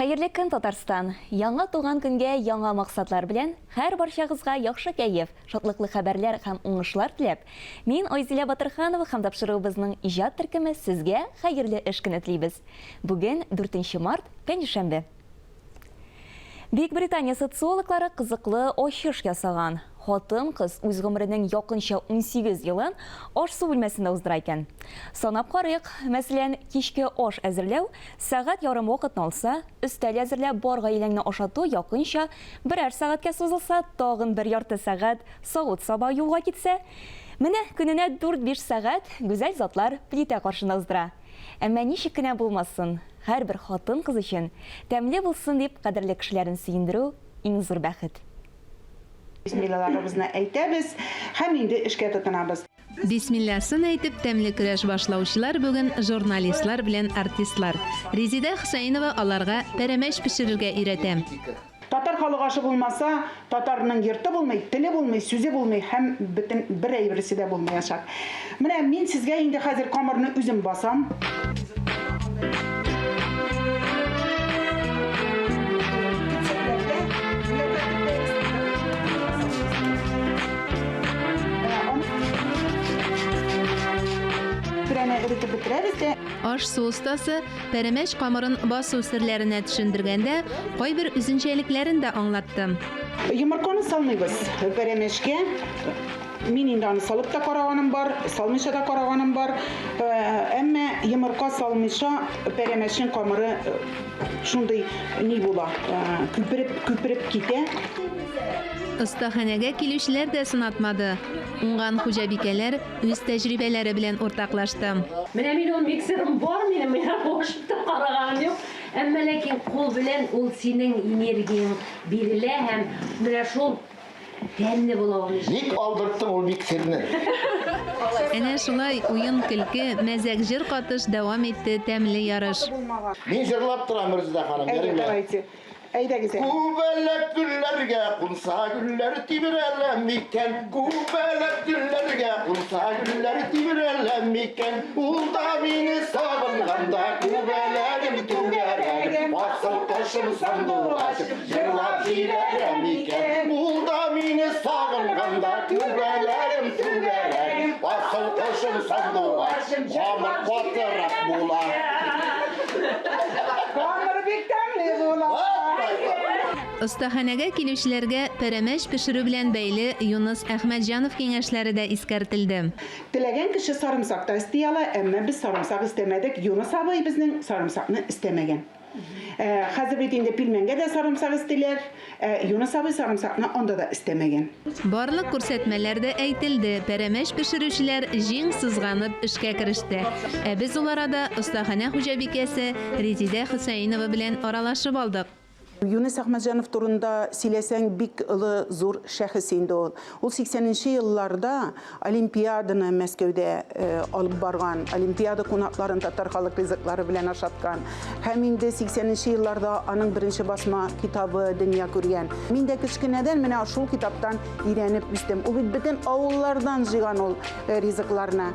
Хәерле көн, Татарстан! Яңа туган көнгә яңа максатлар белән, һәр барчагызга яхшы кәеф, шатлыклы хәбәрләр һәм уңышлар теләп, мин Айзилә Батырханова һәм тапшыруыбызның иҗат төркеме сезгә хәерле эш көне телибез. Бүген, дүртенче март, пәнҗешәмбе. Бөекбритания социологлары кызыклы ачыш ясаган. Хатын-кыз үз гомеренең якынча 18 елын аш-су бүлмәсендә уздыра икән. Санап карыйк, мәсәлән, кичке аш әзерләү сәгать ярым вакытны алса, өстәл әзерләп бар гаиләңне ашату якынча берәр сәгатькә сузылса, тагын бер ярты сәгать савыт-саба юуга китсә, менә көненә дүрт-биш сәгать гүзәл затлар плитә каршында уздыра. Әмма ничек кенә булмасын, һәрбер хатын-кыз өчен тәмле булсын дип кадерле кешеләрен сөендерү, иң зур бәхет. Бисмиллаларыбызны әйтәбез һәм инде эшкә тотынабыз. Бисмилласын әйтеп тәмле көрәш башлаучылар бүген журналистлар белән артистлар. Резидә Хөсәенова аларга пәрәмәч пешерергә өйрәтә. Татар халык ашы булмаса, татарның йорты булмый, теле булмый, сүзе булмый һәм бөтен бер әйберсе дә булмаячак. Менә мин сезгә инде хәзер камырны үзем басам. Пүрәне эретеп бетерәбез дә. Аш-су остасы Пәрәмәч камырын басу серләренә төшендергәндә, кайбер үзенчәлекләрен дә аңлатты. Йомырканы салмыйбыз пәрәмәчкә. Мин инде аны салып та караганым бар, салмыйча да караганым бар. Әмма йомырка салмыйча пәрәмәчнең камыры шундый ни була, күпереп, күпереп китә. Остаханәгә килүчеләр дә сынатмады. Уңган хуҗабикәләр үз тәҗрибәләре белән уртаклашты. Менә мин ул миксерым бар минем, мин аны кушып та караганым юк. Әмма ләкин кул белән ул синең энергияң бирелә һәм менә шул тәмле була ул миксер. Ник алдырттың ул миксерны? Әнә шулай уен-көлке, мәзәк җыр катыш дәвам итте тәмле ярыш. Мин җырлап торам, Резеда ханым, Әйдә, ярыймы? давайте. Әйдәгез әле. Күбәләк гөлләргә кунса гөлләр тибрәлә микән? Күбәләк гөлләргә кунса гөлләр тибрәлә микән? Ул да мине сагынганда күбәләгем түгәрәгем, асыл кошым сандугачым җырлап җибәрә микән? Ул да мине сагынганда күбәләгем түгәрәгем, асыл кошым сандугачым камыр катырак була. Камыр бик тәмле була. Остаханәгә килүчеләргә пәрәмәч пешерү белән бәйле Юныс Әхмәтҗанов киңәшләре дә искәртелде. Теләгән кеше сарымсак та өсти ала, әмма без сарымсак өстәмәдек. Юныс абый безнең сарымсакны өстәмәгән. Хәзер бит инде пилмәнгә дә сарымсак өстиләр. Ә Юныс абый сарымсакны анда да өстәмәгән. Барлык күрсәтмәләр дә әйтелде, пәрәмәч пешерүчеләр җиң сызганып эшкә кереште. Ә без ул арада остаханә хуҗабикәсе Резидә Хөсәенова белән аралашып алдык. Юныс Әхмәтҗанов турында сөйләсәң, бик олы, зур шәхес инде ул. Ул 80 нче елларда Олимпиаданы Мәскәүдә алып барган, Олимпиада кунакларын татар халык ризыклары белән ашаткан. Һәм инде 80 нче елларда аның беренче басма китабы дөнья күргән. Мин дә кечкенәдән менә шул китаптан өйрәнеп үстем. Ул бит бөтен авыллардан җыйган ул ризыкларны.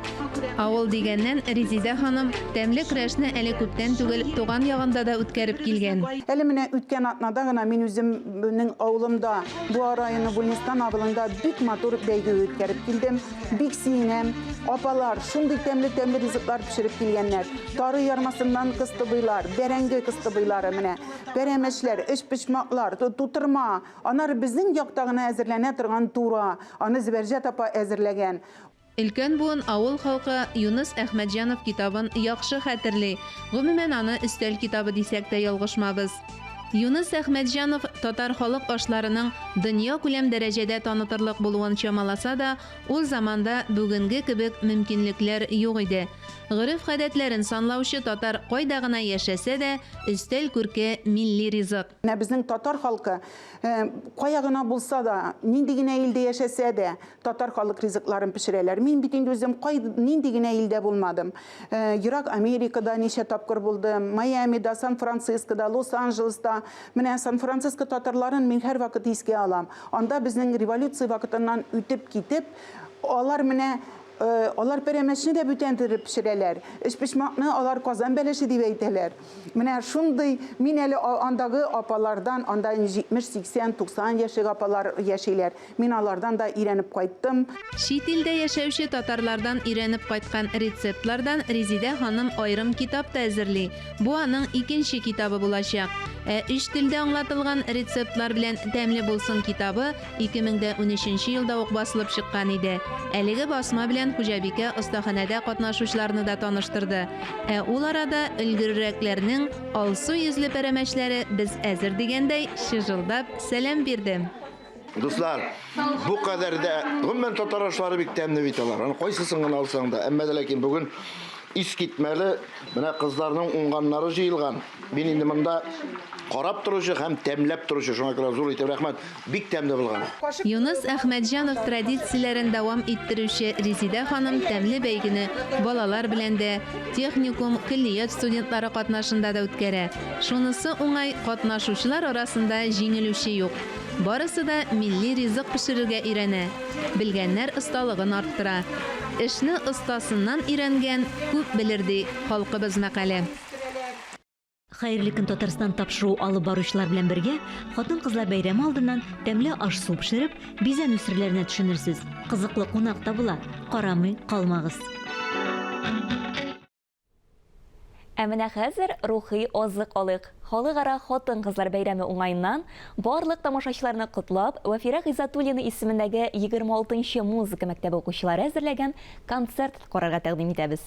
Авыл дигәннән, Резидә ханым тәмле көрәшне әле күптән түгел туган ягында да үткәреп килгән. Әле менә үткән атнада гына мин үземнең авылымда Буа районы Бүлнистан авылында бик матур бәйге үткәреп килдем. Бик сөенәм. Апалар шундый тәмле-тәмле ризыклар пешереп килгәннәр. Тары ярмасыннан кыстыбыйлар, бәрәңге кыстыбыйлары менә, пәрәмәчләр, өчпочмаклар, тутырма. Аннары безнең якта гына әзерләнә торган тура. Аны Зөбәрҗәт апа әзерләгән. Өлкән буын авыл халкы Юныс Әхмәтҗанов китабын яхшы хәтерли. Гомумән, аны өстәл китабы дисәк тә ялгышмабыз. Юныс Әхмәтҗанов татар халык ашларының дөньякүләм дәрәҗәдә танытырлык булуын чамаласа да, ул заманда бүгенге кебек мөмкинлекләр юк иде. Гореф-гадәтләрен санлаучы татар кайда гына яшәсә дә, өстәл күрке милли ризык. Менә безнең татар халкы кая гына булса да, нинди генә илдә яшәсә дә, Татар халык ризыкларын пешерәләр. Мин бит инде үзем кай, нинди генә илдә булмадым. Ерак Америкада ничә тапкыр булдым, Майамида, Сан-Францискода, Лос-Анджелеста. Менә Сан-Франциско татарларын мин һәрвакыт искә алам. Анда безнең революция вакытыннан үтеп китеп, алар менә Алар пәрәмәчне дә бүтән итеп пешерәләр. Өчпочмакны алар Казан бәлеше дип әйтәләр. Менә шундый, мин әле андагы апалардан, анда инде 70, 80, 90 яшьлек апалар яшиләр. Мин алардан да өйрәнеп кайттым. Чит илдә яшәүче татарлардан өйрәнеп кайткан рецептлардан Резидә ханым аерым китап та әзерли. Бу аның икенче китабы булачак. Ә өч телдә аңлатылган рецептлар белән Тәмле булсын китабы 2013 елда ук басылып чыккан иде. Әлеге басма белән хуҗабикә остаханәдә катнашучыларны да таныштырды. Ә ул арада өлгеррәкләрнең алсу йөзле пәрәмәчләре без әзер дигәндәй чыжылдап сәлам бирде. Дуслар, бу кадәр дә, гомумән татар ашлары бик тәмле бит алар. Аны кайсысын гына алсаң да. Әмма дә ләкин бүген искитмәле, менә кызларның уңганнары җыелган. Мин инде монда карап торучы һәм тәмләп торучы, шуңа күрә зур итеп рәхмәт. Бик тәмле булган. Юныс Әхмәтҗанов традицияләрен дәвам иттерүче Резидә ханым тәмле бәйгене балалар белән дә, техникум, көллият студентлары катнашында да үткәрә. Шунысы уңай, катнашучылар арасында җиңелүче юк. Барысы да милли ризык пешерергә өйрәнә, белгәннәр осталыгын арттыра. Эшне остасыннан өйрәнгән күп белер, ди халкыбыз мәкале. Хәерле көн, Татарстан тапшыруы алып баручылар белән бергә хатын-кызлар бәйрәме алдыннан тәмле аш-су пешереп, бизәнү серләренә төшенерсез. Кызыклы кунак та була, карамый калмагыз. Ә менә хәзер рухи азык алыйк. Халыкара хатын-кызлар бәйрәме уңаеннан барлык тамашачыларны котлап, Вәфирә Гыйззәтуллина исемендәге 26 нчы музыка мәктәбе укучылары әзерләгән концерт карарга тәкъдим итәбез.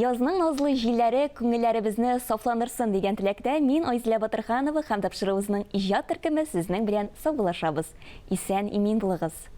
Язның назлы җилләре күңелләребезне сафландырсын дигән теләктә мин Айзилә Батырханова һәм тапшыруыбызның иҗат төркеме сезнең белән саубуллашабыз. Исән-имин булыгыз!